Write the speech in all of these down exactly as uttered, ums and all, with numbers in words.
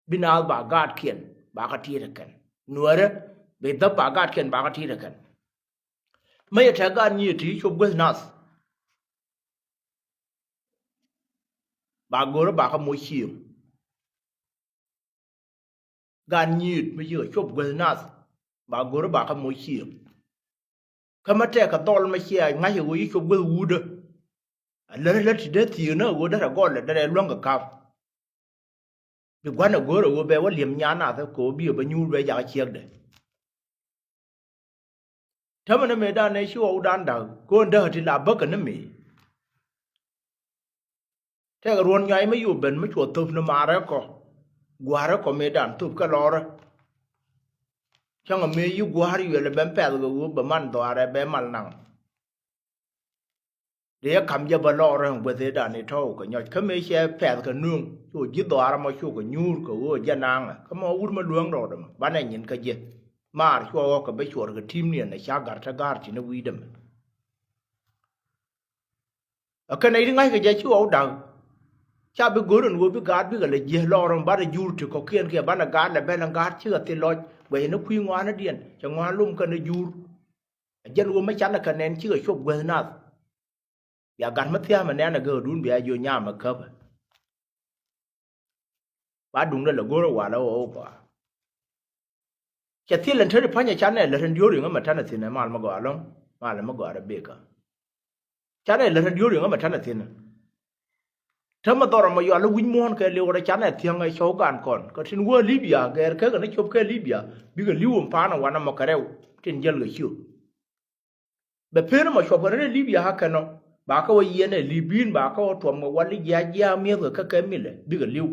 Bi naath ba gaatkiɛn ba kä ti̱i̱t ɛ kɛn. Nuäärä bi dhäp ba gaatkiɛn ba kä ti̱i̱t ɛ kɛn. Mëë yɛ tɛk gaat nyiet ti cop guäth nath. Ba go̱rä ba kä moc cieŋ. Gaat nyiet mi ci kɛ cop guäth nath ba go̱rä ba kä moc cieŋ. Kä mä tɛk kɛ dhɔl mä cia ŋa̱c ɛ ɣöö ci cop guäth wuudä. A lät lät ti dee thiëëk ni ɣöö derɛ gɔl ɛ derɛ luäŋ kɛ ka̱p. Bi gua̱n ɛ go̱o̱r ɛ ɣöö bɛ wä liɛm nyan nath kɛ ɣöö bi ɛ bä nyuur bɛ jak ciɛkdɛ. Tämɛ ni mëëdan ɛ ci ɣɔwdan da̱k kɛ ɣöö däk ti la bäkɛ ni mëë. Tɛkɛ ruɔ̱n nyuay mi yop ben mi cuɔ thöp ni maarɛ kɔ gua̱a̱rɛ kɔ mëëdan thöp kɛ lɔrä. Cäŋɛ mëë yi gua̱a̱r yuɛl ɛ ben pɛth kɛ ɣöö bɛ man dhɔaarɛ bɛ mal naŋ. Dee yɛ ka̱m jɛ bä lɔɔr ɛn guäth ëëdan i̱ tɔ̱w kɛ nyɔc kä mëë cɛ pɛth kɛ nuŋ cu ji̱ dhɔaar ɛmɔ cukɛ nyuur kɛ ɣöö jɛ naŋɛ kä mɔ wur mi luäŋ rɔɔdɛ mɔ banɛ nyin kä jɛ. Maar cuɔ ɣɔ̱k kɛ bä cuɔr kɛ ti̱mniɛn ɛ ca ga̱r te ga̱r ti̱n ɛ wi̱i̱dɛ mɛ. Ɛ kɛn ɛ i̱ ŋa̱ckɛ jɛ ci ɣɔw da̱k. Ca bi go̱r ɛn ɣöö bi gaat bikɛ lɛ jiɛth lɔɔr ɛmɔ banɛ jur ti kɔ̱kiɛn kiɛ banɛ gaat lɛ bɛl ɛn gaat cikɛ thil lɔc guɛcɛ ni kui̱ ŋɔaanädiɛn cɛ ŋɔaan lom kɛn ɛ jur. Ɛ jɛn ɣöö mi canɛ kɛ nɛn cikɛ cop guäth nath. Bia gat mi thia̱a̱mɛ nɛn ɛ gäkädun bia jiö nyam ɛ käpɛ. Ba duŋdɛ lɛ go̱rä walɛ ɣɔw gɔaa. Cɛ thil ɛn te ti pa̱nyɛ canɛ lät ɛn diöör iŋä mɛ tanɛ thi̱n ɛ mal mi gɔaa ɛlɔ̱ŋ mal mi gɔaa rɛ bekä. Canɛ lät ɛn diöör iŋä mɛ tanɛ thi̱n. Tämɛ dhɔr ɛmɔ yual i̱ wi̱c muɔ̱ɔ̱n kɛ liw rɛ canɛ thiäŋ ɛ cɔw gan kɔn kɛ tin wä Libia gɛɛr kekɛ ni cop kɛ Libia bikɛ li̱w ɛm pa̱a̱n ɛ wanɛ mɔ kɛ rɛw tin jäl kɛ ciö. Bɛ pen ɛmɔ cuɔpkɛ ni rɛy Libia kä kɛn ɔ ba kä wä yiɛn ɛ Libin ba kä wä tuɔm kɛ wal i̱ jiac jiaak mi̱ethkɛ kä kɛ milɛ bikɛ li̱w.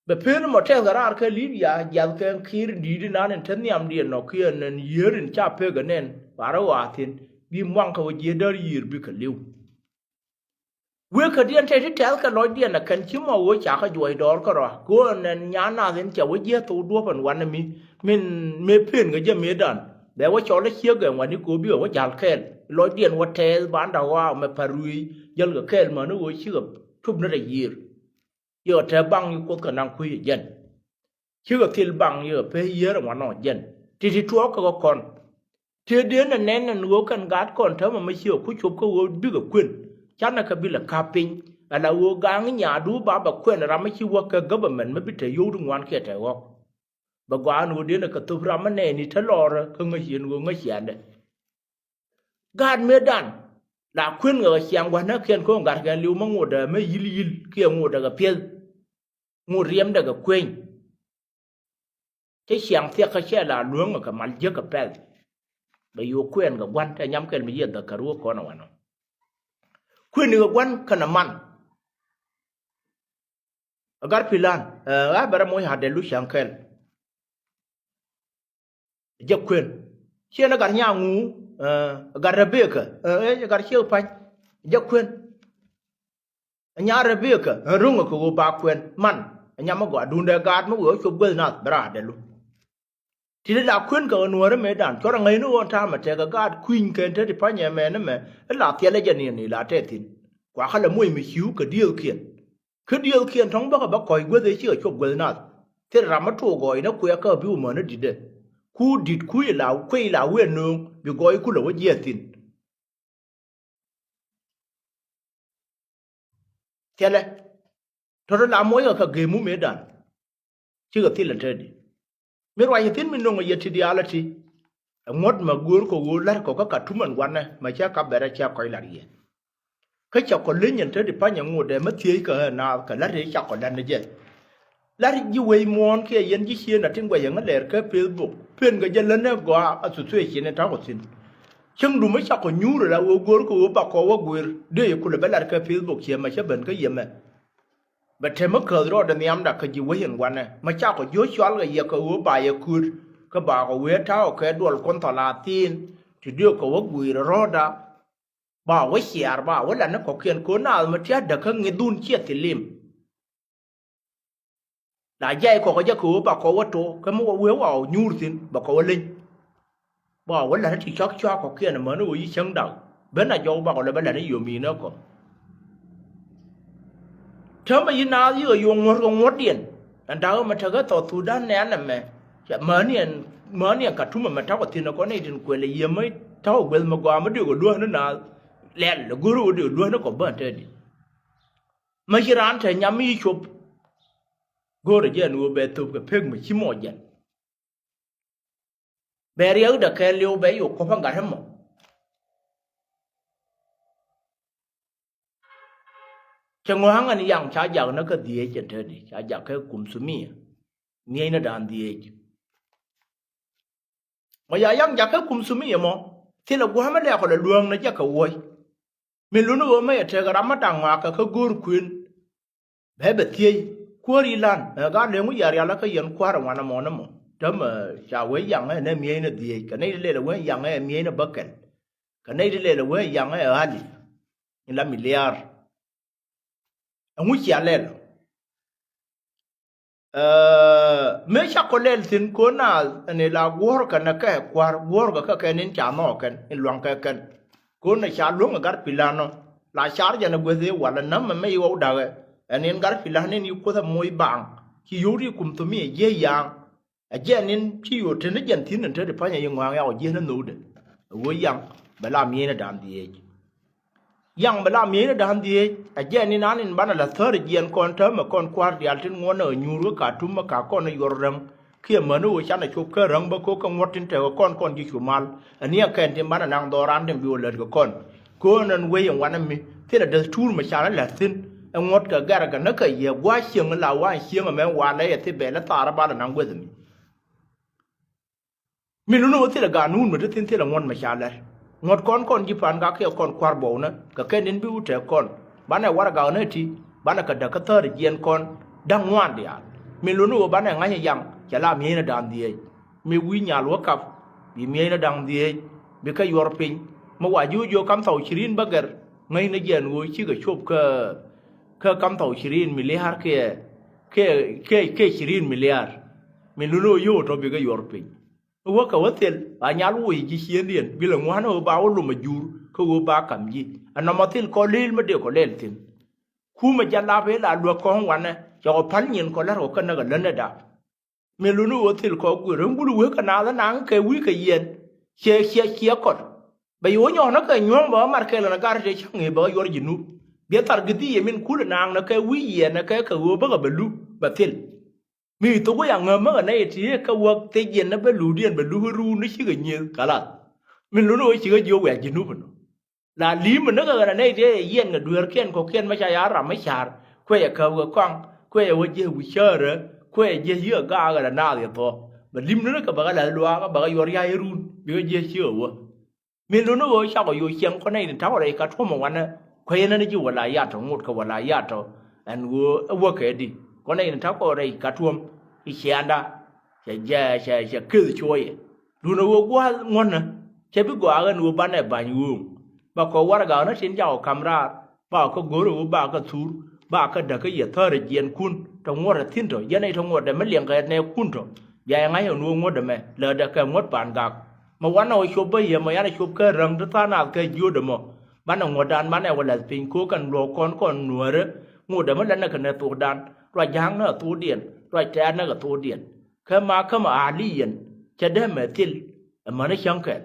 Bɛ pen ɛmɔ tɛthkɛ raar kä Libia jiathkɛ ki̱i̱r in di̱i̱t inan in te nhiamdiɛn nɔ kiɛ nɛn yiër in ca pek ɛ nɛn ba rɔ ɣɔaa thi̱n bi muaŋkɛ wä jiɛ däär yiër bikɛ li̱w. Wëë kädiɛn tɛy ti tɛ̈th kɛ lɔcdiɛn ɛ kɛn ci mɔ ɣöö ca kɛ juɔc dɔɔr kärɔa kɛ ɣöö ɛn nyan nath in cɛ wä jiäth thok duɔ̱ɔ̱p ɛn wanɛ mi min mëë pen kɛ jɛ mëëdan bɛ wä cɔl ɛ ciek ɛn wani kɛ ɣöö bikɛ wä ja̱l kɛɛl lɔcdiɛn wä tɛɛth banda ɣɔaa mɛ pa̱r ruëëc jäl kɛ kɛɛl mäni ɣöö cikɛ cup ni rɛy yiër. Yɛ tɛ baŋ yi kuoth kɛ naŋ kui̱ ɛ jɛn. Cikɛ thil baŋ yɛ pee yiër ɛŋuan ɔ jɛn ti ti tuɔɔk kɛ kɛ kɔn. Tëëdëë nɛ nɛn ɛn ɣöö kɛn gaat kɔn täämɛ mɛ ciɛ ku cop kä ɣöö bikɛ kuën canɛ kɛ bilɛ ka̱p piny. Ala ɣöö ga̱a̱ŋ nyaadu ba bɛ kuɛn ram mɛ ci wä kɛ government mɛ bi te yio̱w ti ŋuan kiɛ te ɣɔ̱k. Bɛ gɔaa ɛn ɣöö dëë nɛ kɛ thöp ram mɛ nɛɛni te lɔɔrä kä ŋäc yɛn ɣöö ŋäc ciandɛ. Gaat mëëdan la kuën kɛ kɛ ciaŋ gua̱n näkiɛn kä ɣöö gat kɛn liw mɛ ŋotdɛ mɛ yi̱l yi̱l kiɛ ŋotdɛ kɛ piɛth. Ŋot riɛmdɛ kɛ kuëny. Cä ciaŋ thiɛk kä cɛ la luäŋ kɛ mal jiäk kɛ pɛl. Bɛ yo̱o̱k kuɛɛn kɛ gua̱n tɛ nyam kɛl mi yiëë dhäk kɛ ruɔ̱k kɔn ɛ wanɔ. Kuëëni kɛ gua̱n kɛnɛ man. Ɛ gar pi̱lan ɛ ɣa̱ bɛ rɛ moc ha̱dɛ lu ciaŋ kɛl. Jɛ kuën ciɛ ni gat nyaŋu ɛ gat rɛ beekä ɛ ɛ gat ciek pa̱ny. Jɛ kuën. Nya Rebeka ɛn ro̱ŋ ɛ kɛ ɣöö ba kuɛn man ɛ nyam ɛ gɔaa duundɛ gaat mi wëë ɣä cop guäth nath bɛ raadɛ lu. Ti ti la kuën kɛ ɣä nuäärä mëëdan cuɔr ɛ ŋäcni ɣöö ɛn ta̱a̱mɛ tɛkɛ gaat kui̱ny kɛn te ti pa̱nyɛ mɛn ɛmɛ ɛ la thiɛl ɛ jɛ niɛn ni la tɛth thi̱n. Kuakä lɛ moc mi ci̱w kɛ diëëthkiɛn. Kä diëëthkiɛn tɔ̱ŋ bäkɛ bä kɔc guäth ëë cikɛ cop guäth nath. Thil ram mi took gɔɔy ni kuɛ kä bi wä mäni di̱tdɛ. Ku di̱t kui̱ la kui̱ la wëë nööŋ bi gɔɔy kulɛ wä jiɛth thi̱n. Thilɛ tɔ̱tɔ̱ la moc kɛ kɛ gee mum ëëdan. Cikɛ thilɛ tetdi mi ruac thi̱n mi no̱ŋ yɛ ti diaal ɛ ti. Ɛ ŋuɔ̱t mɛ göör kɛ ɣöö la̱r kɔ kä Katum ɛn wanɛ mɛ cä kap bɛrɛ cä kɔc la̱r yɛ. Kä cɛ kɔ leny ɛn tetdi pa̱ny ɛ ŋotdɛ mɛ thiec kɛ ɣä naath kɛ la̱r ëë cakɔ la̱r ni jɛ. La̱t ji̱ wec muɔ̱ɔ̱n kiɛ yɛn ji̱ cieen a tin guɛc ɛŋä lɛɛr kä Facebook pen kɛ jɛ lät ni gɔaa association in ta̱kɔ thi̱n. Cäŋdu mi cakɔ nyuur ala ɣöö go̱o̱r kɛ ɣöö bakɔ wä guër dee yɛ kulɛ bä la̱t kä Facebook ciɛ mɛ cä ben kä yɛmɛ. Bɛ tɛmä käth rɔɔdɛ nhiamda kä ji̱ wec in wanɛ mɛ cakɔ ji̱ ɣä cɔal kɛ yɛ kɛ ɣöö ba yɛ kööt kä bakɔ wee ta̱a̱ kɛ duɔl kuɔn thɔl a thiin ti dee kɛ wä guër rɔɔda. Ba wä ciaar ba wä la̱t ni kɔ̱kiɛn kɛ ɣöö naath mɛ tia̱tdä kä ŋi̱dhun ciɛ thilim. La jiay kɔk ɛ jɛ kɛ ɣöö ba kɔ wä to̱ kä mi wä wee wa ɔ nyuur thi̱n ba kɔ wä leny. Ba wä la̱t ti cɔk cɔak kɔ̱kiɛn amäni ɣöö yi cäŋ dak ben a jɔw ba kɔ lɛ bä la̱t ni yom yi̱n ɛ kɔ. Täämɛ yi naath yikɛ yo̱o̱ŋ ŋuɔ̱t kɛ ŋuɔ̱tdiɛn. Ɛn da̱k mɛ tekɛ South Sudan nɛn ɛmɛ. Mäni ɛn, mäni ɛn Khartoum ɛmɛ ta̱kɔ thi̱n ɛ kɔn nɛy tin kuɛl ɛ yiëë mä ta̱kɔ gueth mɛ gɔaa mä dëë kɔ luäk ni naath. Lɛl ɛ go̱r ɛ wä dëë luäk ni kɔ bä ɛn te di. Mä ci raan te nyam mi ci cop. Go̱o̱rä jɛ ɛn ɣöö bɛ thöp kɛ pek mi ci mɔ jɛn. Bɛ riɛkdɛ kɛɛliw bɛ yo̱o̱ kuɔ̱pä gat ɛmɔ. Cɛ ŋɔ̱a̱ŋ ɛn yaŋ ca jak nä kä dhieec ɛn te di, ca jak kɛ kum thumia. Nhiecnä da̱a̱n dhieec. Mɔ ya yaŋ jakä kum thumia mɔ, thilɛ gua̱a̱mä lɛɛkɔ lɛ luääŋnä jɛ kɛ wuɔ̱c. Min luni ɣöö mɛ yɛ tekɛ ram mä da̱ŋ ŋɔakä kä go̱o̱r kuën. Bɛ bɛ thiec, kuäär i̱ lan, ɛ gaat leŋ wi̱c ya rial kä yɛn kua̱r ɛ ŋuan ɛmɔ ni mɔ. Täämɛ ca wee yaŋ ɛ nɛ miecnä dhieec, kɛ nɛy ti lɛl ɛ wee yaŋ ɛ miecnä bäkɛl. Kɛ nɛy ti lɛl ɛ wee yaŋ ɛ ɣali. In la mi liaar. Ɛŋu cia lɛl? Ɛ, mëë ca kɔ lɛl thi̱n ko̱n naath ɛn ila guɔ̱ɔ̱rkɛ nɛ kɛ kua̱r, guɔ̱ɔ̱rkɛ kɛ kɛn in ca nhɔɔk kɛn in luaŋkɛ kɛn. Ko̱n nɛ ca luäŋ ɛ gat pi̱l anɔ la car jɛn ɛ gueth i̱ walɛ nämɛ mɛ i̱ ɣɔw da̱kɛ. Ɛn in gat pi̱l an in i̱ kuoth ɛ moc baaŋ ci yio̱w ti kum thumi ɛ jiɛ yaaŋ. Ɛ jɛn in ci yo̱o̱ teni jɛn thi̱n in te ti pa̱nyɛ yi ŋɔaŋ yak ɔ jiɛn in nhokdɛ. Ɛ ɣöö yaŋ bɛ la mieenä da̱a̱n dhieec. Yaŋ bɛ la mieenä da̱a̱n dhieec. Ɛ jɛn in an in banɛ la thäär jiɛn kɔn täämɛ kɔn kua̱r diaal tin ŋuɔ̱nɛ ɛ nyuur kä Khartoum kä kɔn ɛ yuɔr räŋ. Kiɛ mäni ɣöö canɛ cop kä räŋ bä ko̱k kä ŋuɔ̱t tin tekɛ kɔn kɔn ji̱ cu mal. Ɛ ni ɛ kɛn tin banɛ naŋ dhɔran tin bi ɣöö lätkɛ kɔn. Ko̱n ɛn wec ɛn wanɛ mi thilɛ däth tuur mɛ canɛ la̱th thi̱n. Ɛ ŋuɔ̱t kɛ gɛrkɛ näkɛ yɛ gua̱a̱c cieŋ la wa̱a̱ cieŋ ɛmɛ walɛ yɛ thil bɛl ɛ thaar ɛ balɛ naŋ gueth ɛmi. Min luni ɣöö thilɛ gaat nuun mi te thi̱n thilɛ ŋuɔ̱t mi ca lɛr. Ŋuɔ̱t kɔn kɔn ji̱ pa̱a̱n gak kiɛ kɔn kua̱r buɔwnä kɛ kɛn in bi wut tɛk kɔn. Banɛ warɛgaknä ti banɛ kɛ däk kä thäär jiɛn kɔn da̱ŋ ŋuan diaal. Min luni ɣöö banɛ ŋa̱c ɛ yaŋ cɛ la miecnä da̱ŋ dhieec. Mi wi̱i̱ nyal wä kap bi miecnä da̱ŋ dhieec bi kɛ yuɔr piny. Mi wa ji̱ wä jiök kam thɔw cirin bä gɛr ŋäcnä jiɛn ɣöö cikɛ cop kä, kä kam thɔw cirin miliar kiɛ, kiɛ, kiɛ, kiɛ cirin miliar. Min luni ɣöö yio̱w tɔ bi kɛ yuɔr piny. Wä kɛ wä thil a nyal woc ji̱ ciëndiɛn bilɛ ŋuan ɣöö ba wä lom a jur kä ɣöö ba kam ji̱. Ɛ nɔmɔ thil kɔ lëël mä dee kɔ lɛl thi̱n. Kumɛ jɛ lap ëë la luäk kɔ̱ŋ wanɛ cɛ kɔ päl nyin kɔ lär kɔ känä kɛ länɛ da. Min luni ɣöö thil kɔ guir ɣän gul wek kɛ naath ɛ naŋ kɛ wi̱i̱ kɛ yɛn. Ciɛ ciɛ ciɛ kɔt bɛ yo̱o̱ nyɔ̱ɔ̱nä kɛ nyuɔ̱ŋ bɛ ɣä mar kɛl ɛn a gar tëë cäŋ ëë bɛ ɣä yuɔr ji̱ nup. Biɛ thar gi̱thi yɛ min kul ɛ naŋ nɛ kɛ wi̱i̱ yɛn ɛ kɛ kɛ ɣöö bäkɛ bɛ lu bɛ thil. Mi thok wä ya ŋäm mä kɛ nɛy ti kä wäk thiec yɛn ni bä luudiɛn bɛ luk iruun ni cikɛ nyieth kalath. Min luni wä cikɛ jiök wiaa ji̱ nup inɔ. La li̱i̱m mi ni kɛ ɣän a nɛy ti ɛ yɛn kɛ dueerkiɛn kɔ̱kiɛn mä ca ya ram mi ca̱r kuɛ yɛ käp kɛ kɔaŋ kuɛ yɛ wä jiɛ wi̱c cäärä kuɛ yɛ jiɛ yiëë gaak ɣän a naath yɛ thuɔ̱k. Bɛ li̱m ni ni kɛ bɛ kɛ la̱th luaak bɛ kɛ yuɔr ya̱c iruun bikɛ jiɛ cikɛ wä. Min luni ɣöö cakɔ yo̱o̱ ciɛŋ kɔn nɛy tin ta̱kɔ rɛy Khartoum ɛ wanɛ kuecnä ni ji̱ wala yatɔ ŋot kɛ wala yatɔ. Ɛn ɣöö ɛ wäkɛ di kɔn nɛy tin ta̱kɔ rɛy Khartoum i̱ ciɛŋda cɛ jɛ cɛ cɛ keth cuɔyɛ. Duundɛ ɣöö gua̱a̱th ŋuɔ̱tnä cɛ bi gɔaa ɣän ɣöö banɛ ba̱ny ɣööŋ. Ba kɔ warɛgaknä tin cakɔ ka̱m raar ba kä go̱rɛ ɣöö ba kä thur ba kä däk kä yɛ thäärä jiɛnkun tɔ ŋuɔ̱tɛ thi̱n tɔ yɛn nɛy tɔ ŋuɔ̱tdɛ mi liɛŋkɛ nɛɛkun tɔ. Bia yɛ ŋa̱c ɛn ɣöö ŋuɔ̱tdɛ mɛ lätdɛ kɛ ŋuɔ̱t pa̱a̱n gak. Mɛ wanɛ wä cop bä yɛ mɛ yanɛ cop kä räŋ ti tha̱a̱ŋ naath kɛ jiötdɛ mɔ. Banɛ ŋuɔ̱tdan banɛ wä la̱th piny ko̱ kɛn luɔ̱ɔ̱k kɔn kɔn nuäärä. Ŋuɔ̱tdɛ mɛ lät nɛ kɛ nɛ thokdan ruac ja̱a̱ŋ nɛ kɛ thokdiɛn ruac tɛ̈ɛ̈t nɛ kɛ thokdiɛn. Kä ma kä mɛ a̱a̱li yɛn cɛ dee mɛ thil. Ɛ mänä cäŋ kɛl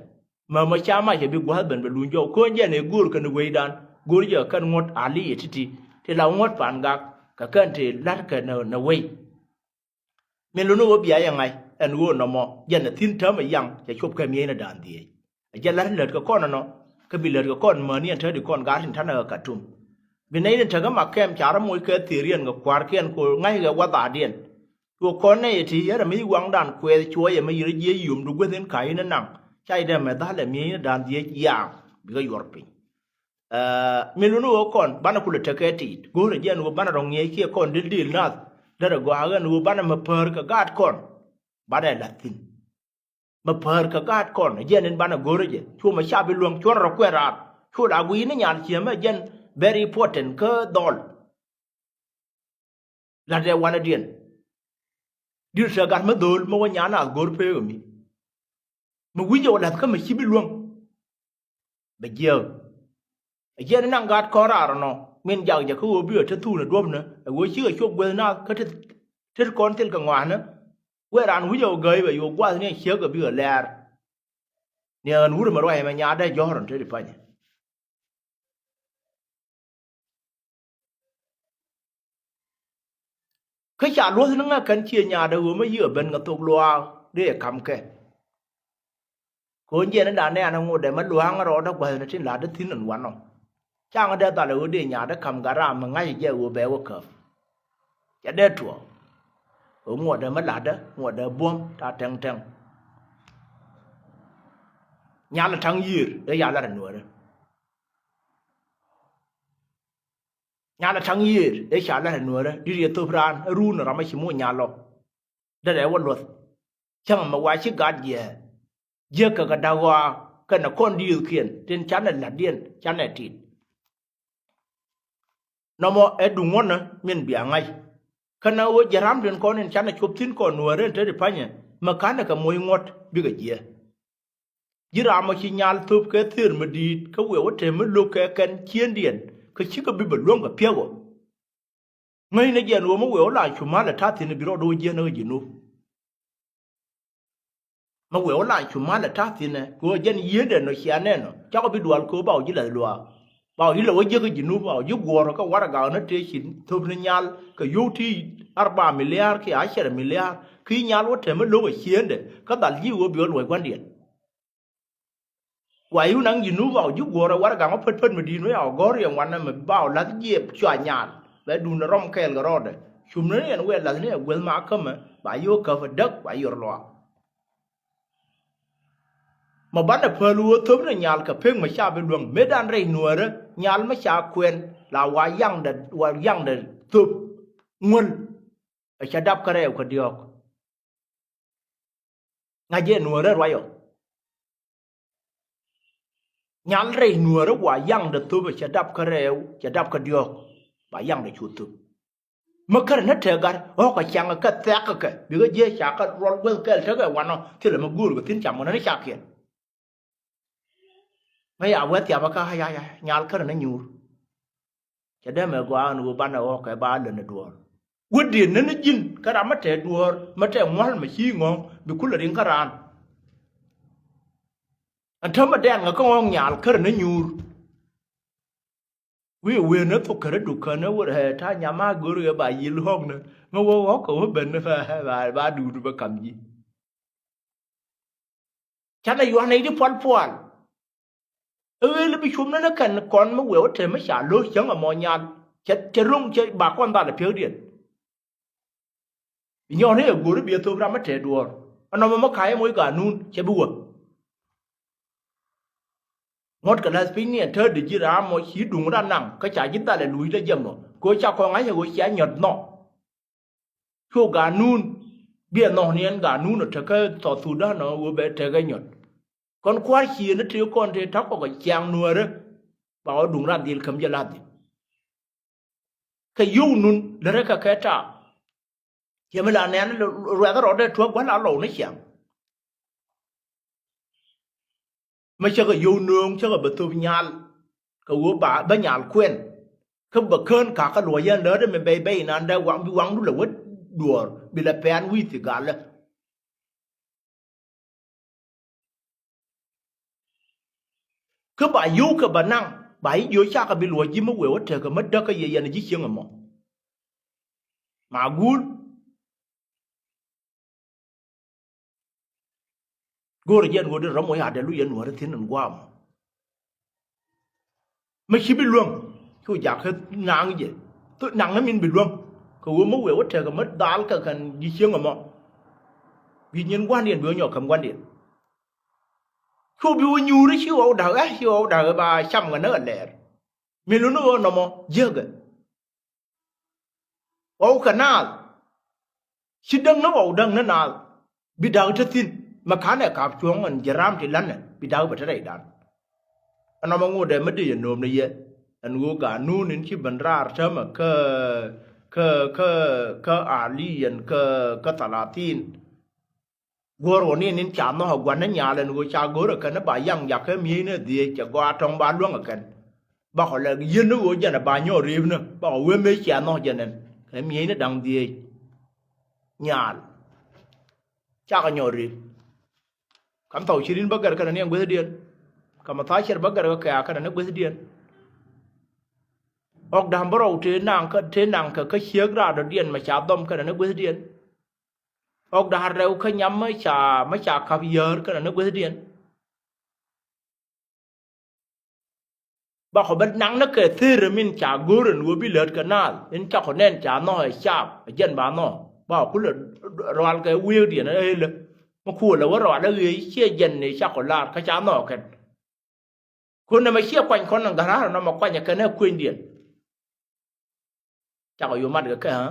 mɛ mɛ ca mac ɛ bi gua̱a̱th ben bɛ luny jɔw ko̱n jɛn ɛ go̱o̱r kɛn wecdan. Go̱o̱r jɛ kɛn ŋuɔ̱t a̱a̱li yɛ ti̱ti̱ ti la ŋuɔ̱t pa̱a̱n gak kɛ kɛn ti la̱t kɛ nɛ wec. Min luni ɣöö bia yɛ ŋa̱c ɛn ɣöö nɔmɔ jɛn ɛ thi̱n täämɛ yaŋ cɛ cop kɛ miecnɛ da̱a̱n dhieec. Ɛ jɛ la̱t lät kɛ kɔn ɛnɔ kä bi lät kɛ kɔn mäni ɛn tätdi kɔn gaat tin ta̱nɛ ɣä Khartoum. Bi nɛy tin tekä ma kɛm ca rɔ moc kɛ thiriɛn kɛ kua̱rkiɛn kɛ ŋa̱ckɛ wathadiɛn. Tuɔɔk kɔn nɛy ɛ ti yɛn ɛ mi waŋdan kuɛth cuɔyɛ mi yir jiɛ yomdu guäth in ka̱c in ɛ naŋ ca idɛ mɛ dhalɛ miecnɛ da̱a̱n dhieec yaŋ bikɛ yuɔr piny. Ɛ, mi luni ɣöö kɔn banɛ kulɛ tekɛ ti̱i̱t go̱o̱rɛ jiɛn ɣöö banɛ rɔ ŋiɛc kiɛ kɔn dil dil nath. Derɛ gɔaa ɣän ɣöö banɛ mɛ päär kɛ gaat kɔn. Banɛ la̱th thi̱n mɛ päär kɛ gaat kɔn jiɛn in banɛ go̱o̱rɛ jɛ cuɔ mɛ ca bi luäŋ cuɔ̱n rɔ kuɛn raar. Cu la gui̱i̱ni nyal ciɛ mɛ jiɛn very important kä dhɔl. La̱tdɛ wanɛdiɛn. Di̱t te gat mi dho̱o̱l mi wä nyan nath go̱r peek ɛ mi. Mi wi̱c jɛ wä la̱th kä mi ci bi luäŋ. Bɛ jiääk. Ɛ jiɛn inaŋ gat kɔn raar ɛnɔ min jak jɛ kä ɣöö bi ɛ te thuun ɛ duɔ̱pnä ɛ ɣöö cikɛ cop guäth nath kä te, Tet kɔn thil kɛ ŋɔaanä. Wee raan wi̱c ɛ ɣöö gääy bɛ yo̱o̱ gua̱th ni ɛ ciek ɛ bikɛ lɛɛr. Ni ɣän wut ɛmɛ ruac ɛmɛ nyaatdä jɔ̱ɔ̱r ɛn te ti pa̱nyɛ. Kä ca luɔ̱th ni ŋäk kɛn cië nyaatdä ɣöö mä yiëë ben kɛ thok luaak dee ɛ ka̱m kɛ. Ko̱n jiɛn in la nɛɛn ɛ ŋotdɛ mä lua̱a̱ŋ rɔɔdä gua̱thni tin la̱tdä thi̱n ɛn wanɔ. Caŋ dee dhal ɛ ɣöö dee nyaatdä ka̱m gat ram mi ŋa̱c jɛ ɣöö bɛ wä käp. Cɛ dee tuɔɔk ɣöö ŋotdɛ mä la̱tdä ŋotdɛ buɔ̱m ta̱a̱ tɛŋ tɛŋ. Nyal ta̱ŋ yiëër ëë ca la̱t ɛ nuäärä. Nyal ta̱ŋ yiëër ëë ca la̱t ɛ nuäärä di̱t yɛ thöp raan ɛ ruun ram ɛ ci moc nyal lɔ. Derɛ wä luɔ̱th. Cäŋ ɛmɛ wa ci gat jiɛɛr. Jiäk kɛ kɛ da̱k ɣɔaa kɛnɛ kɔn diëëthkiɛn tin canɛ la̱tdiɛn canɛ tit. Nɔmɔ ɛ duŋ ŋuɔ̱tnä min bia ŋa̱c. Kɛnɛ ɣöö ji̱ ram tin kɔn in canɛ cop thi̱n kɔn nuäärä in te ti pa̱nyɛ mɛ ka̱nɛ kɛ moc ŋuɔ̱t bikɛ jiɛɛr. Ji̱ ram ɔ ci nyal thöp kɛ thër mi di̱i̱t kä wëë wä te mi lo̱k kɛ kɛn ciëndiɛn kä cikɛ bi bɛ luäŋ kɛ piɛk ɔ. Ŋäcnɛ jɛn ɣöö mi wëë wä la cumal ɛ ta̱thi̱n bi rɔɔdɛ wä jiɛn ɛ ɣä ji̱ nup. Mi wëë wä la cumal ɛ ta̱thi̱n ɛ kɛ ɣöö jɛn yiëëndɛ nɔ cia nɛn ɔ cakɔ bi dual kɛ ɣöö ba wä ji̱ la̱th luaak. Ba wä ji̱ la wä jiäk ɛ ji̱ nup ba wä ji̱ guɔ̱ɔ̱r kä warɛga ɣän ɛ tëë ci thöp ni nyal kɛ yio̱w ti arba miliar kiɛ acer miliar ki nyal wä te mi lo̱k ɛ ciëëndɛ kä dhal ji̱ ɣöö bi wä luɔ̱c gua̱ndiɛn. Wa i̱ wun aŋ ji̱ nup a wä ji̱ guɔ̱ɔ̱r ɛ warɛga ŋɔ pät pät mi di̱i̱t wä ya wä gɔ̱r yɛn wanɛ mi ba wä la̱th jiɛp cua nyal bɛ duundɛ rɔm kɛɛl kɛ rɔɔdɛ. Cum ni yɛn wëë la̱th ni ɛ guäth ma kämɛ ba yio̱o̱k käp ɛ däk ba yio̱r luaak. Mɛ banɛ päl ɣöö thöp ni nyal kɛ pek mɛ ca bi luäŋ mëëdan rɛy nuäärä nyal mɛ ca kuɛn la wa yaŋdɛ wa yaŋdɛ thöp ŋuäl. Ɛ ca dap kä rɛɛw kä diɔ̱ɔ̱k. Ŋa̱c jɛ nuäärä ruacɔ. Nyal rɛy nuäärä wa yaŋdɛ thöp ɛ cɛ dap kä rɛɛw cɛ dap kä diɔ̱ɔ̱k. Ba yaŋdɛ cu thöp. Mä kärɛ ni tëë gat ɣɔ̱kɛ ciaŋ kɛ thɛk kɛ bikɛ jiɛ ca kä ruɔl guäth kɛl tekɛ wanɔ thilɛ mä go̱o̱r kɛ thi̱n ca mɔnɛ ni cakiɛn. Mä ya wee thiapä kä aya ya nyal kärɛ ni nyuur. Cɛ dee mɛ gɔaa ɛn ɣöö banɛ ɣɔ̱kɛ ba lön ɛ duɔ̱ɔ̱r. Wädiɛn ni ni ji̱n kä ram mä tɛɛ duɔ̱ɔ̱r mä tɛɛ ŋua̱l mɛ ci ŋɔ̱ŋ bi kulɛ riŋ kä raan. Ɛn täämɛ dɛɛn ŋä kä ŋɔ̱ŋ nyal kärɛ ni nyuur. Wi̱i̱ wëë ni thok kärɛ duk känä wä rɛɛ ta̱a̱ nyam a go̱r ɣɛ ba yi̱l ɣɔ̱knä ŋä wä ɣɔ̱kɛ wä ben ni ba duut bä kam ji̱. Canɛ yua̱n nɛy di pual pual. Ëë li bi cum ni ni kɛn kɔn mi wëë wä te mi ca lo̱c cäŋ ɛmɔ nyal cɛ cɛ ro̱ŋ cɛ ba kɔn dhal ɛ piäkdiɛn. Bi nyɔɔn ni ɛ go̱ri bi ɛ thop ram mi tɛɛ duɔ̱ɔ̱r ɛnɔmɔ mi ka̱c ɛmɔ i̱ ganun cɛ bi wä. Ŋuɔ̱t kɛ la̱th piny ni ɛ täätdi ji̱ ram mɔ ci duŋ ran naŋ kä ca ji̱ dhal ɛ luuc lɛ jiɛm ɔ kɛ ɣöö ca kɔn ŋa̱c ɛ ɣöö cia nyɔ̱t nhɔk. Cu ganun biɛ nhɔk ni ɛn ganun ɔ tekä South Sudan ɔ ɣöö bɛ tekɛ nyɔt. Kɔn kua̱r ciëëni tëë kɔn tëë ta̱k kɔk ɛ ciaŋ nuäärä ba ɣɔ̱ duŋ ran dhil käm jɛ la̱th dhil. Kɛ yio̱w nun lärä kɛ kɛ ta̱a̱. Ciɛ mi la nɛn ruɛth rɔɔdɛ tuäk gua̱l a lɔw ni ciaŋ. Mi cä kɛ yio̱w nööŋ cä kɛ bɛ thop nyal kɛ ɣöö ba bä nyal kuɛn. Kä bɛ kään kakä luɔ̱c yɛn lätdä mi bɛy bɛy inan dee waŋ bi waŋdu lɛ wä duɔ̱ɔ̱r bi lɛ pɛn wi̱i̱ thi galä. Kä ba yio̱w kɛ bä naŋ ba i̱ jiö cakɛ bi luɔ̱c ji̱ mi wëë wä tekɛ mi däk kä yɛ yɛn ji̱ cieŋ ɛmɔ. Magul. Go̱o̱rä jɛ ɛn ɣöö dee rɔ̱m wä ya̱ dee lu yɛn nuäärä thi̱n ɛn gua̱a̱m. Mi ci bi luäŋ cu jakä naŋ jɛ. Naŋ ni min bi luäŋ kɛ ɣöö mi wëë wä tekɛ mi dhal kɛ kɛn ji̱ cieŋ ɛmɔ. Bi nyin gua̱ndiɛn bi wä nyɔk käm gua̱ndiɛn. Cu bi wä nyuuri ci ɣɔw da̱k ɛ ci ɣɔw da̱k ɛ ba cam kɛ ni ɣä lɛɛr. Mi luni ɣöö nɔmɔ jiäkɛ. Ɣɔw kɛ naath. Ci däŋ ni ɣɔw däŋ ni naath. Bi da̱k te thi̱n mɛ ka̱nɛ ka̱p cuɔ̱ŋ ɛn ji̱ raam ti la̱nɛ bi da̱k bɛ te rɛydan. Ɛn nɔmɔ ŋotdɛ mi dee yɛ nööm ni yɛ ɛn ɣöö ganun in ci ben raar täämɛ kä kä kä kä aliɛn kä kä thalathin. Guɔ̱ɔ̱r ɣɔni nin ca nhɔk ɛ gua̱n ni nyal ɛn ɣöö ca go̱o̱r ɛ kɛn ni ba yaŋ jakä mi̱eecni ɛ dhieec cɛ gɔaa tɔ̱ŋ ba luäŋ ɛ kɛn. Bakɔ lɛ yieen ni ɣöö jɛn ɛ ba nyɔk riepni bakɔ wee mëë cia nhɔk jɛn ɛn kɛ mi̱eecni da̱ŋ dhieec. Nyaal. Cakɛ nyɔk ri̱k. Kam thaw cirin bä gɛr kɛnɛ ni ɛn guethdiɛn. Kam thaw ciɛr bä gɛr kɛ kɛ̈ɛ̈ kɛnɛ ni guethdiɛn. Ɣɔk da̱a̱m bä rɔw tëë naŋ kä, tëë naŋ kɛ kä ciek raadɔ̱diɛn mɛ ca dhɔm kɛnɛ ni guethdiɛn. Ɣɔk da̱a̱r rɛw kä nyam mä ca, mä ca ka̱p yäär kɛnɛ ni guethdiɛn. Bakɔ bä naŋ ni kɛ thir min ca go̱o̱r ɛn ɣöö bi lät kɛ naath in cakɔ nɛn ca nhɔk ɛ caap ɛ jɛn ba nhɔk. Bakɔ kulɛ rual kɛ wi̱i̱kdiɛn ɛ ɣelä. Mi kuɔlɛ wä rual ɛ ɣëë ciɛ jɛn ni cakɔ lar kä ca nhɔk kɛn. Kun nɛmɛ ciɛ kuany kɔn ni gara̱r nɔmɔ kuanyɛ kɛn ɛ kuenydiɛn. Cakɔ yo̱ mat kɛ kɛ ɣä.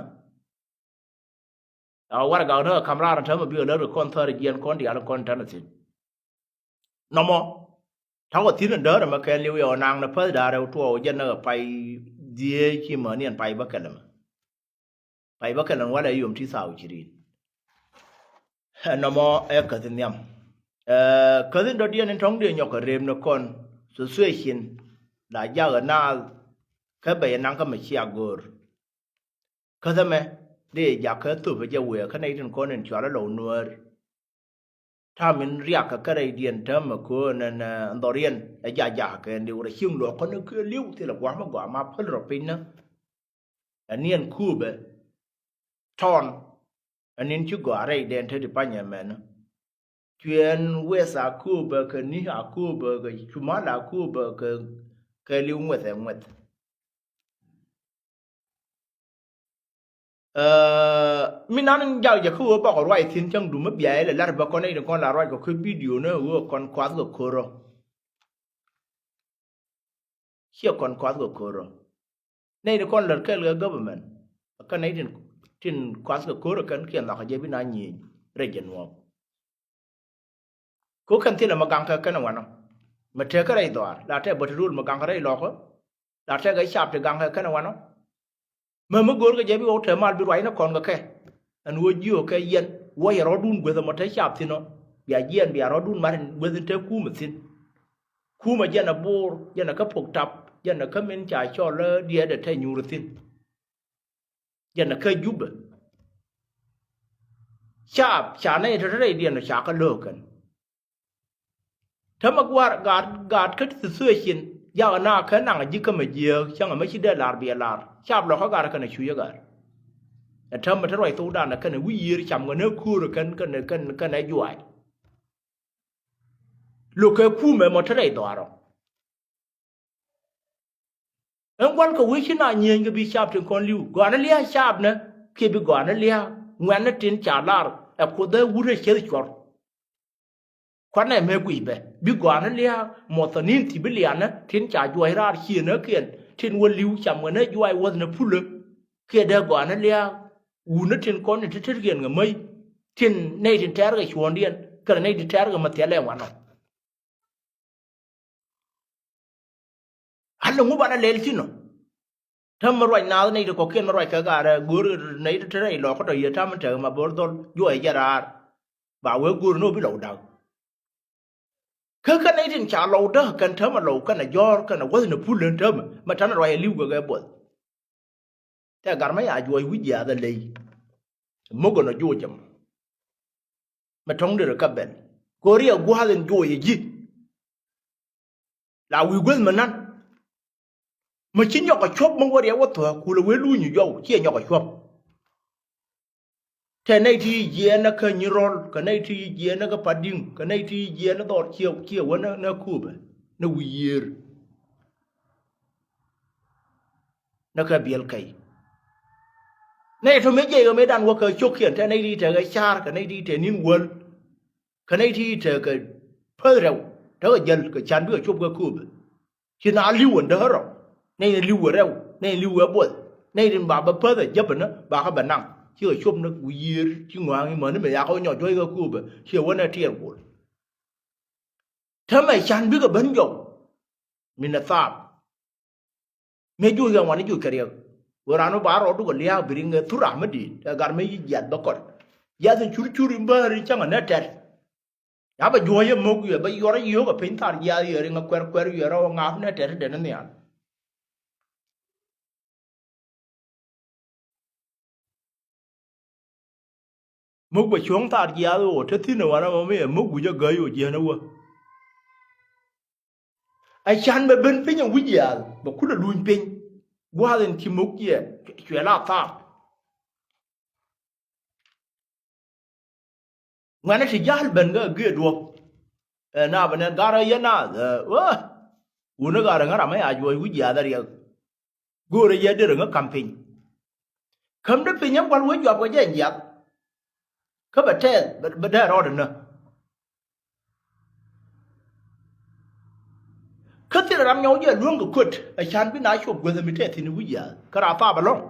A warɛgak ni ɣä ka̱m raar ni täämɛ bikɛ lät kɛ kɔn thäär jiɛn kɔn diaal kɔn tɛn thi̱n. Nɔmɔ ta̱kɔ thi̱n in däär ɛmɛ kɛɛliw yɛ ɣä naŋ ni päth da̱a̱r rɛw tuɔɔk jɛn ni ɣä pay dhieec ci mäni ɛn pay bä kɛl ɛmɛ. Pay bä kɛl ɛn walɛ yom ti thaw cirin. Ɛ nɔmɔ ɛ käth in nhiam. Ɛ käth in dɔ̱diɛn in tɔ̱ŋdiɛn nyɔk kɛ rem ni kɔn. Situation la jak ɛ naath kä bɛ yɛ naŋ kä mɛ cia go̱o̱r. Käth ɛmɛ dee jak kä thop ɛ jɛ wëë kä nɛy tin kɔn in cual ɛ lɔw nuäär. Ta̱a̱ min riak kɛ kärɛcdiɛn täämɛ köö nɛn, ɛ, dhɔriɛn ɛ jak jak kɛ liw rɛ cieŋ luɔk kɔn in kɛ liw thilɛ gua̱a̱m ɛ gɔaa ma päl rɔ piny nä. Ɛ niɛn kuupɛ tɔn ɛ ni̱n ci gɔaa rɛcdɛn te ti panyɛ mɛn. Cuɛn weth a kuupɛ kɛ ni a kuupɛ kɛ cumal a kuupɛ kɛ, kɛ liw ŋuɛth ɛ ŋuɛth. Ɛ, mi nan jak jɛ kä ɣöö bakɔ ruac thi̱n cäŋ dum mi biaɛ lɛ lar bä kɔn nɛy tin kɔn la ruac kɔ kä bidio ni ɣöö kɔn kuath kɛ ko̱rä. Ciɛ kɔn kuath kɛ ko̱rä. Nɛy tin kɔn lät kɛɛl kɛ government kä nɛy tin, tin kuath kɛ ko̱rä kɛn kiɛ nhɔakä jɛ bi na nyieny rɛc jɛ nuɔɔk. Ko kɛn thilɛ mɛ gaŋkɛ kɛn wanɔ. Mɛ tekɛ rɛy dhɔaar la tɛ bä ti rul mɛ gaŋkɛ rɛy lɔkä. La tekɛ cap ti gaŋkɛ kɛn wanɔ. Mɛ mi go̱o̱rkɛ jɛ bi ɣɔw te mal bi ruacni kɔn kɛ kɛ. Ɛn ɣöö jiöökɛ yɛn wä yɛ rɔ̱dun gueth ɛmɔ te cap thi̱n ɔ. Bia jiɛn bia rɔ̱dun mat in gueth in te kumɛ thi̱n. Kumɛ jɛn ɛ Bo̱o̱r, jɛn ɛ kä Pok Tap, jɛn ɛ kä min ca cɔl ɛ diɛɛdɛ te nyuur thi̱n. Jɛn ɛ kä Jubɛ. Caap ca nɛy te te rɛydiɛn ɔ ca kä lo̱o̱k kɛn. Tämɛ gua̱a̱r gaat, gaat kä situation jak ɛ na kä naŋ ji̱ kä mɛ jiääk cäŋ ɛ mɛ ci dee lar biɛ lar. Caap lɔ kä gaat kɛn ɛ cuc ɛ gaat. Ɛ tämɛ te ruac thokdan ɛ kɛn ɛ wi̱i̱ yiër cam kɛn ɛ köör ɛ kɛn, kɛn, kɛn, kɛn ɛ juaac. Lo̱kɛ kumɛ mɔ te rɛy dhɔaarɔ. Ɛn gua̱n kɛ wec ci na nyieenykɛ bi caap tin kɔn li̱w gɔaa ni lia̱a̱ caap nɛ kiɛ bi gɔaa ni lia̱a̱ ŋuɛ̈tni tin ca lar ɛ Kuoth ɛ wut ɛ cieth cuɔr. Kuanɛ mɛ guic bɛ bi gɔaa ni lia̱a̱ muɔthɔnin ti bi lianɛ tin ca juɔc raar ciënäkiɛn tin wä li̱w cam ŋuɛ̈tni juaac wäthni pulä. Kiɛ dee gɔaa ni lia̱a̱ wutni tin kɔn in te tetkiɛn kɛ mäc tin nɛy tin tɛ̈rkɛ cuɔ̱ɔ̱ŋdiɛn kɛnɛ nɛy tin tɛ̈rkɛ mɛ thiɛl ɛ wanɔ. Alɛ ŋu banɛ lɛl thi̱n ɔ. Täm mi ruac naath nɛy ti kɔ̱kiɛn mi ruac kɛ gaarɛ go̱o̱r nɛy ti te rɛy lɔk kä tɔ yiëë ta̱m mi tekɛ ma bo̱r dhɔl juɔc jɛ raar. Ba wee go̱o̱r ni ɣöö bi lɔw da̱k. Kä kä nɛy tin ca lɔw däk kɛn täämɛ lɔw kɛnɛ jɔ̱ɔ̱r kɛnɛ wäth ni pul len täämɛ mɛ ta̱nɛ ruac ɛ li̱w kɛ kɛ buɔth. Tɛ gar mɛ ya juɔc wi̱c jiaath ɛ ley. Mok ɛn ɔ juɔc ɛmɔ. Mɛ tɔ̱ŋ derɛ kä bɛl. Kɛ ɣöö riɛk gua̱a̱th in juɔc ɛ ji̱. La wi̱i̱ guäth mɛ nan. Mɛ ci nyɔk ɛ cuɔ̱p mɛ wä riɛk wä thuɔ̱k kulɛ wee luuny jɔw ciɛ nyɔk ɛ cuɔ̱p. Tɛ nɛy ti jiɛɛn ɛ kä Nyirɔl kɛ nɛy ti jiɛɛn ɛ kä Padi̱ŋ kɛ nɛy ti jiɛɛn ɛ dhɔr ciɛ ciɛ wä nɛ, nɛ Kuubɛ nɛ wi̱i̱ yiëër. Nɛ kɛ biɛl kɛy. Nɛy tɔ mëë jiɛc ɣä mëëdan wä kɛ cio̱kiɛn tɛ nɛy ti tekɛ ca̱r kɛ nɛy ti te ni̱n wäl. Kɛ nɛy ti tekɛ päth rɛw tekɛ jäl kɛ can bikɛ cop kɛ Kuubɛ. Ci na li̱w ɛn däärɔ nɛy ni li̱w ɛ rɛw nɛy ni li̱w ɛ buɔth nɛy tin ba bä päth ɛ jäpänä ba kä bɛ naŋ cikɛ cop ni wi̱i̱ yiëër ci ŋɔa̱a̱ŋ i̱ mäni mëë yakä wä nyɔk juɔ̱c kɛ Kuubɛ ciɛ wä nɛ tiɛɛr gol. Täämɛ can bikɛ ben jɔw. Min ɛ thaap. Mëë juɔc kɛ ŋuan i̱ juɔc kɛ riɛk. Ɣöö raan mi ba rɔɔdu kɛ lia̱a̱k bi riŋ ɛ thur ram mi di̱i̱t ɛ gat mi jiath bä kɔt. Jiath in cur cur in bäär in cäŋ ɛ nɛ tɛt. Ya bɛ juɔ̱ɔ̱c ɛ mo̱k yɛ bɛ yuɔr ɛ yio̱o̱k ɛ piny thar jiath yɛ riŋ ɛ kuɛr kuɛr yɛ rɔw ɛ ŋa̱a̱p nɛ tɛt ɛ dɛn ɛ nhial. Muk bɛ cuɔ̱ŋ thaar jiaath ɣöö te thi̱n ɛ wanɛ mɔ mi ɛ muk wi̱c ɛ gäi ɣöö jiɛn ɛ wä. Ɛ can bɛ ben piny ɛ wi̱c jiaath bɛ kulɛ luny piny. Gua̱a̱th in ci muk jiɛ cuɛ la thaap. Ŋuɛ̈nɛ ti ja̱l ben kä gëë duɔ̱p. Ɛ na bɛ nɛn garɛ yɛn naath ɛ wä. Wuni garɛ ŋä ram ɛ a juɔc wi̱c jiaath ɛ riɛk. Go̱o̱rɛ yɛ derɛ ŋä ka̱m piny. Käm dee piny ɛ gua̱l wee juap kɛ jɛ nyiath. Kä bɛ tɛɛth bɛ dee rɔɔdɛ nä. Kä thilɛ ram nyɔk jɛ luäŋ kɛ köt ɛ can bi na cop guäth ɛ mi tɛth thi̱n wi̱c yath kä raa thaap ɛlɔ̱ŋ.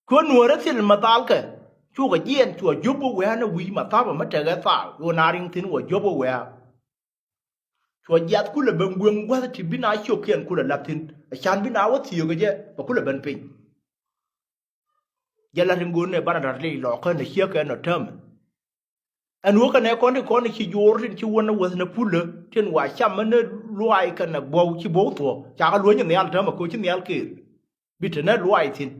Kɛ nuɔ̱ɔ̱rä thil ma thalkɛ cukɛ jiɛn cua jop wä wɛ̈ɛ̈ ni wi̱i̱ ma thaapä mä tekɛ thal ɣöö na riŋ thi̱n wä jop wä wɛ̈ɛ̈. Cua jiath kulɛ ben gueŋ gua̱th ti bi na cio̱kiɛn kulɛ la̱th thi̱n ɛ can bi na wä thiöökä jɛ bɛ kulɛ ben piny. Jɛ la̱t in go̱o̱r ni banɛ da̱t lic lɔɔkä ni ciekɛ nɔ täämɛ. Ɛn wä kɛnɛ kɔn ti kɔn ci jo̱o̱r tin ci wän ni wäth ni pulä tin wa cam ni luay kɛnɛ buɔw ci buɔw thuɔ̱ɔ̱ cakɛ luäny nhial täämɛ koci nhial ker. Bi te nɛ luay thi̱n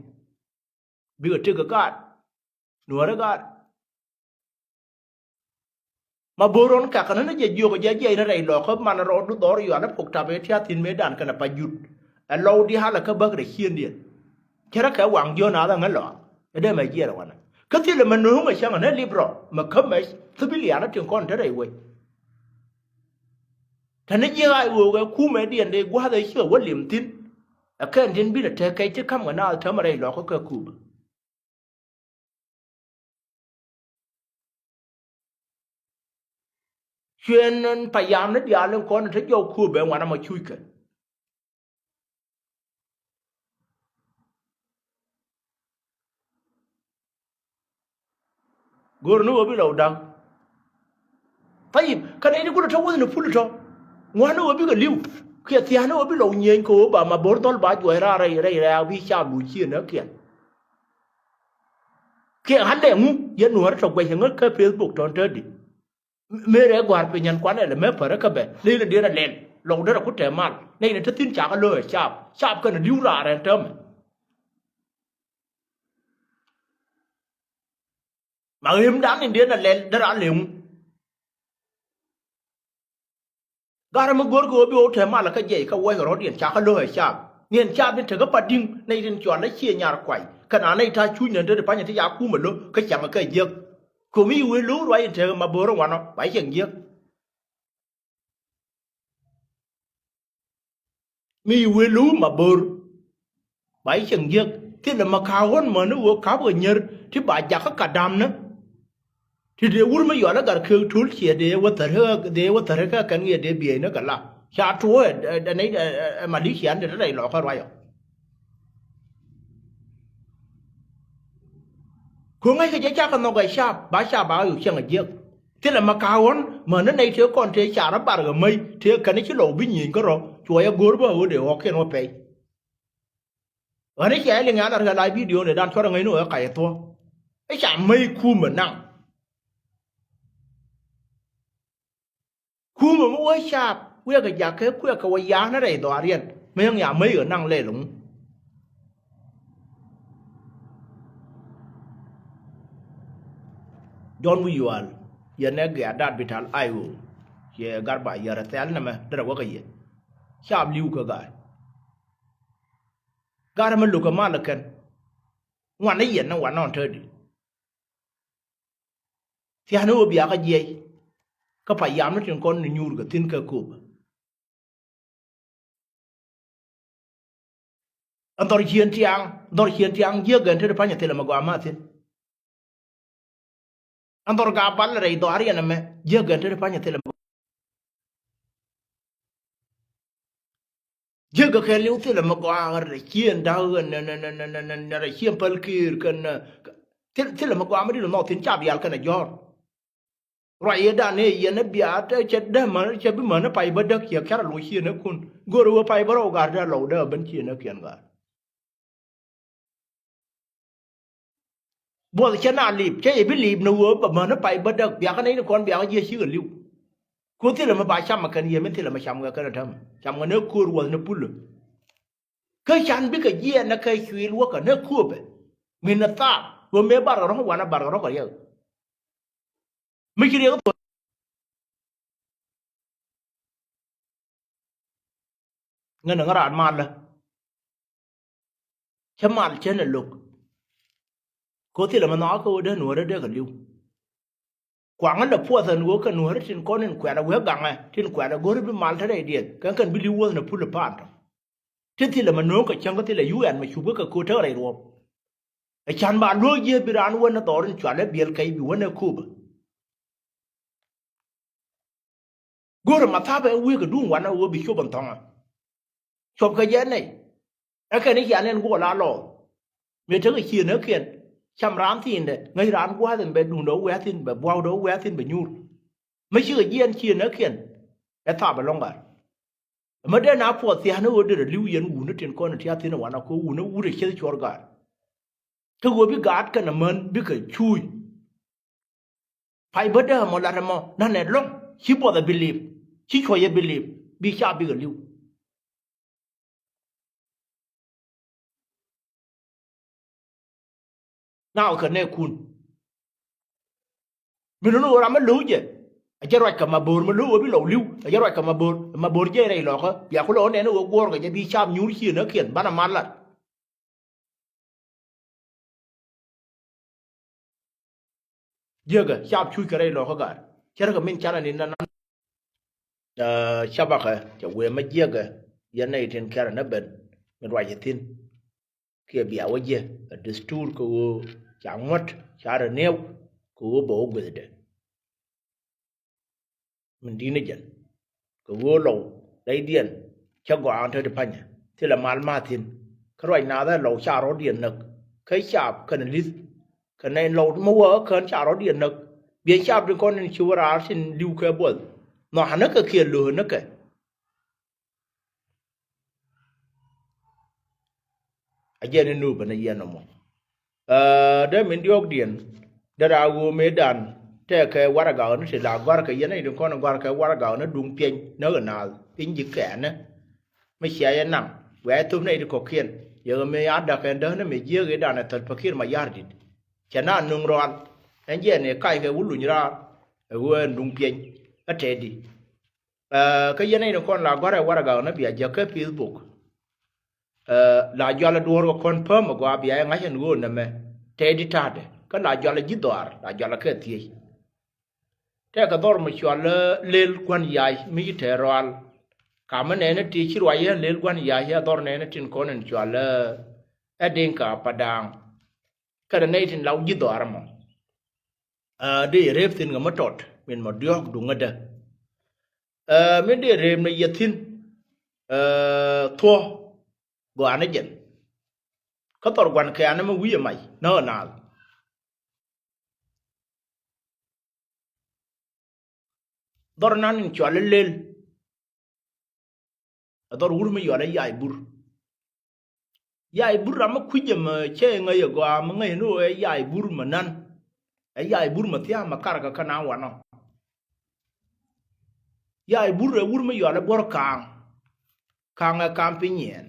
bikɛ tekɛ gaat nuɔ̱ɔ̱rä gaat. Ma bo̱o̱r rɔn kɛk kɛn ni jɛ jiök jɛ jiɛc ni rɛy lɔkä man rɔɔdu dhɔr yual ɛ pok tap ɛ tia̱a̱ thi̱n mëëdan kɛnɛ pa jut. Ɛ lɔw diaal ɛ kä bäk rɛ ciëndiɛn. Cärä kɛ waŋ jiön a dhäŋ ɛ lɔaak ɛ dee mɛ jiɛɛr ɛ wanɛ kä thilɛ mɛ nööŋ ɛ cäŋ ɛ ni lip rɔ mɛ käp mɛ thibilian ɛ tin kɔn te rɛy wec. Tɛn ni jiɛk a iwöök ɛ kumɛ diɛn dee gua̱th ɛ ciɛ wä lim thi̱n. Ɛ kɛn tin binɛ te kɛc ti ka̱m kɛ naath täämɛ rɛy lɔkä kɛ kup. Cuɛn payam ni diaal in kɔn in te jɔw kuöp bɛ ŋuan amɔ cuc kɛ. Go̱r ni ɣöö bi lɔw da̱ŋ. Tayip kɛ nɛy ti kulɛ tɔ wäth ni pul tɔ. Ŋuan ni ɣöö bikɛ li̱w kiɛ thia̱a̱n ni ɣöö bi lɔw nyieny kɛ ɣöö ba ma bo̱r dhɔl ba juɔc raar rɛy rɛy rɛy a wi̱i̱ ca luc ciënä kiɛn. Kiɛ ɣän dee ŋu yɛn nuɔ̱ɔ̱ri tɔ guɛc ŋä kä Facebook tɔn te di. Mëë rɛ gua̱a̱r piny ɛn kuan ɛlɛ mëë pärä kä bɛ nɛy ni diɛn a lɛl lɔk derɛ ku tɛm mal nɛy ni te thi̱n cakɛ lo̱o̱ ɛ caap caap kɛn li̱w raar ɛn täämɛ. Ma ɣemdan in diɛn a lɛl derɛ a lɛ ŋu. Garɛ mi go̱rkɛ ɣöö bi ɣöö te malä kä jiɛc kä wuɔckɛ rɔ̱diɛn cakɛ lo̱k ɛ caap ni ɛn caap in tekä pa di̱ŋ nɛy tin cual ɛ ciɛ nyar kuay kɛ na nɛy ta̱a̱ cuc nɛn te ti pa̱nyɛ ti ca kumɛ lo̱k kä caŋɛ kɛ jiäk. Ko̱mi i̱ wëë lo̱k ruac in tekä ma bo̱o̱r in wanɔ ba cieŋ jiäk. Mi i̱ wëë lo̱k ma bo̱o̱r. Ba i̱ cieŋ jiäk thilɛ ma ka̱a̱k ɣɔ̱n mäni ɣöö ka̱pkɛ nyier ti ba jakä ka da̱mnä. Ti dee wur mi yɔal i̱ gat keek to̱l ciɛ dee wä thäri dee wä thäri kä kɛn ŋiɛ dee bieyni kɛ la ca tuɔɔk ɛ nɛy ɛ Malaysia ni te rɛy lɔɔkä ruacɔ. Ko̱ ŋäckɛ jɛ cakɛ nhɔk ɛ cap ba cap ba ɣöö cieŋ ɛ jiäk. Thilɛ ma ka̱a̱k ɣɔ̱n mäni nɛy tëë kɔn tëë car ɛ bar ɣä mäc tëë kɛn ci lɔw bi nyieny kärɔ cuɔyɛ go̱o̱r bä ɣöö dee ɣɔ̱kiɛn wä pɛy. Ɣän i̱ cia iliŋ an a rɛl a bidioni dan cuɔr aŋäcni ɣöö kac ɛ thuɔ̱k. I̱ ca mäc kumɛ naŋ. Kumɛ mi wä caap wiɛkɛ jakä kuɛkɛ wä ya̱a̱n rɛy dhɔaariɛn mi yäŋ ya mäc ɣä naŋ lɛl ŋu. Jɔn wi̱i̱ yual yɛn ɛ gɛ̈t dat bi ta̱l ay ɣöö ciɛ gar ba yär ɛ thɛl nɛmɛ derɛ wäkä yɛ. Caap li̱w kä ga̱a̱c. Garɛ mi lo̱kɛ mal ɛ kɛn ŋuan ni yɛn ni wan nɔn te di. Thia̱a̱n ni ɣöö bia kä jiɛc kä pa yam ni tin kɔn ni nyuur kɛ thi̱n kɛ köpä. Ɛn dhɔr ciën tiaŋ dhɔr ciën tiaŋ jiäk gɛn te di pa̱nyɛ thilɛ mɛ gɔaa ma thi̱n. Ɛn dhɔr gak bal rɛy dhɔaar yɛn ɛmɛ jiäk gɛn te di pa̱nyɛ thilɛ mɛ gɔaa. Jiäk gɛ kɛɛliw thilɛ mɛ gɔaa ɣär rɛ ciën da̱k ɣän nɛ rɛ ciën päl kiir kɛn thilɛ mɛ gɔaa mi di̱t ɛ nhɔk thi̱n ca bial kɛn ɛ jɔ̱ɔ̱r. Ruac yɛ dan ëë yɛn ɛ biaat ɛ cɛ dämä cɛ bi män ɛ pay bädäk ciɛ kɛ̈r ɛ loc ciënäkun. Go̱o̱rä wee pay bä rɔw ga̱r dee lɔw dee ɛ ben ciënäkiɛn ga̱r. Buɔth cɛ na lip cɛ yɛ bi lip ni wee bä män ɛ pay bädäk biakä nɛy ni kɔn biakä jiɛ cikɛ li̱w. Ku thilɛ mi ba cam ɛ kɛn yɛ mi thilɛ mi cam kɛ kɛn ɛ tämɛ cam kɛ ni ko̱o̱r wuɔth ni pulä. Kä can bikɛ jiɛɛn nɛ kɛ cuil wäkɛ nɛ kuɔpɛ. Min nɛ thaap ɣöö mëë barkɛ rɔ̱ wanɛ barkɛ rɔ̱ kɛ riɛk. Mi ci riɛk thuɔ̱k. Ŋän ŋä raan malä. Cä mal cä nɛ lo̱k. Kɛ ɣöö thilɛ mɛ nhɔakä ɣöö dee nuäärä dee kɛ li̱w. Kuaŋä lɛ puɔth ɛn ɣöö kɛ nuäärä tin kɔn in kuɛ̈nɛ wee gaŋɛ tin kuɛ̈nɛ go̱rä bi mal te rɛydiɛn kɛn kɛn bi li̱w wuɔ̱th nɛ pul ɛ pa̱a̱n tɔ. Ti thilɛ mɛ no̱o̱ŋ kɛ cäŋ kä thilɛ U N mɛ cupkä kɛ ko̱o̱t tekɛ rɛy ruɔ̱p. Ɛ can ba luɔ̱ɔ̱k jiɛ bi raan wänɛ dhɔr in cualɛ biɛl kɛc bi wänɛ ko̱o̱pä. Go̱o̱rä ma tha̱pɛ wëë kɛ duŋ wanɛ ɣöö bi cop ɛn thɔ̱ŋä. Cuɔpkɛ jɛ nɛy. Ɛ kɛn i̱ cia nɛn guɔl a lɔɔr. Mëë tekɛ ciënäkiɛn cam raan thi̱i̱ndɛ ŋäc raan gua̱a̱th in bɛ duundɛ wä wɛ̈ɛ̈ thi̱n bɛ bua̱wdɛ wä wɛ̈ɛ̈ thi̱n bɛ nyuur. Mi cikɛ jiɛɛn ciënäkiɛn ɛ thap ɛlɔ̱ŋ gat. Ɛmɛ dee na puɔth thia̱a̱n ni ɣöö derɛ li̱w yɛn wutni tin kɔn in tia̱a̱ thi̱n ɛ wanɛ ko̱ wutni wut ɛ cieth cuɔr gaat. Te ɣöö bi gaat kɛn ɛmän bikɛ cuuc. Pay bä dee ɛmɔ lat ɛmɔ nanɛ lɔ̱ŋ ci buɔth ɛ bi li̱p ci cuɔ̱c ɛ bi li̱p bi ca bikɛ li̱w. Naw kɛ nɛɛkun. Min nuni ɣöö ram mi lo̱w jɛ a jɛ ruac kɛ ma bo̱o̱r mi lo̱w ɣöö bi lɔw li̱w a jɛ ruac kɛ ma bo̱o̱r ma bo̱o̱r jɛ rɛy lɔkä bia ku lɔw nɛn ɣöö guɔ̱ɔ̱r kɛ jɛ bi caap nyuur ciënäkiɛn banɛ mal lat. Jiäkɛ cap cuc kɛ rɛy lɔkä gaat cärkɛ min canɛ ni nan. Ɛ, cabakɛ cɛ wëë mɛ jiäkɛ yɛn nɛy tin kɛrɛ nä ben min ruac ɛ thi̱n. Kiɛ bia wä jiɛ ɛ dustur kɛ ɣöö ca ŋuɔ̱t ca rɛ niɛw kɛ ɣöö bɛ wä guethdɛ. Min di̱t ni jɛn kɛ ɣöö lɔw rɛydiɛn cä gɔaa ɣän te ti panyɛ thilɛ mal ma̱a̱ thi̱n. Kä ruac naath ɛ lɔw ca rɔ̱diɛn näk kä caap kɛnɛ li̱th kɛ nɛy lɔw mi wä kä kään ca rɔ̱diɛn näk. Biɛ caap tin kɔn in ci wä raar tin li̱w kɛ buɔth nhɔakä näkɛ kiɛ lo̱o̱k näkɛ. A jɛn in nööpä ni yɛn nɔmɔ. Ɛ, dee min diɔ̱ɔ̱kdiɛn dee raa ɣöö mëëdan tɛɛkɛ warɛgak ni ti la gɔ̱a̱rkɛ yɛn nɛy tin kɔn in gɔ̱a̱rkɛ warɛgak ni duŋ piɛny näk ɛ naath piny ji̱ kɛɛnä. Mi cia yɛ naŋ wiaa yɛ thöp nɛy ti kɔ̱kiɛn yɛ ɣä mëë a da̱k ɛn däknä mëë jiääk ëëdan ɛ thäl Pakir Mayardit. Cɛ na nuŋ rɔal ɛn jiɛn ëë kackɛ wä luny raar ɛ ɣöö ɛn duŋ piɛny ɛ tɛɛdi. Ɛ, kä yɛn nɛy ni kɔn la gɔ̱a̱r ɛ warɛgak ni bia jäk kä Facebook. Ɛ, la jualɛ duɔ̱ɔ̱r kɛ kɔn pääm ɛ gɔaa bia yɛ ŋa̱c ɛn ɣöö nɛmɛ tɛɛdi ta̱a̱dɛ kä la jualɛ ji̱ dhɔaar la jualɛ kɛ thiec. Tɛkɛ dhɔr mi cual lel gua̱n yac mi ci te rɔal. Kamä nɛɛni ti ci ruac yɛ lel gua̱n yac yɛ dhɔr nɛɛni tin kɔn in cual ɛ Dinka Padang. Kɛnɛ nɛy tin la wä ji̱ dhɔaar ɛmɔ. Ɛ, dee yɛ rep thi̱n kɛ mi tɔt min mɔ diɔ̱ɔ̱k duŋädä. Ɛ, min dee rep ni yɛ thi̱n, ɛ, thuɔ̱ gɔaa ni jɛn. Kä dhɔr gua̱n kɛ̈ɛ̈n ɛmɛ wi̱i̱ ɛ mac näk ɛ naath. Dhɔr nan in cual ilel. Ɛ dhɔr wur mi yɔal ɛ yay bur. Yay bur ram mi kui̱c ɛmɛ cɛ ŋäc ɛ gɔaa mi ŋäc ni ɣöö ɛ yay bur mɛ nan. Ɛ yay bur mɛ thia̱a̱ mɛ karkɛ kä na wanɔ. Yay bur ɛ wur mi yɔal ɛ buɔ̱r ka̱a̱ŋ. Ka̱a̱ŋ ɛ ka̱a̱ŋ piny yɛn.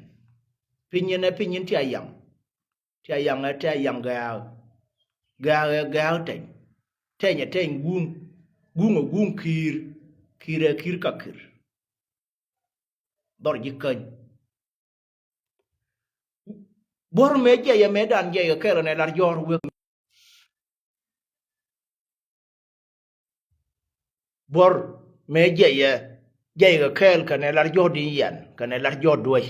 Piny yɛn ɛ piny yɛn ti a yaŋ. Ti a yaŋ ɛ ti a yaŋ gɛ̈ɛ̈k. Gɛ̈ɛ̈k ɛ gɛ̈ɛ̈k tɛny. Tɛny ɛ tɛny guŋ. Guŋ ɛ guŋ ki̱i̱r. Ki̱i̱r ɛ ki̱i̱r ka ki̱i̱r. Dhɔr ji̱ käny. Buɔ̱r mëë jiɛyɛ mëëdan jiɛyɛ kɛɛl kɛ nɛ lar jɔ̱ɔ̱r wek. Buɔ̱r mëë jiɛyɛ jiɛyɛ kɛɛl kɛ nɛ lar jɔ̱ɔ̱r din yɛn kɛ nɛ lar jɔ̱ɔ̱r duec.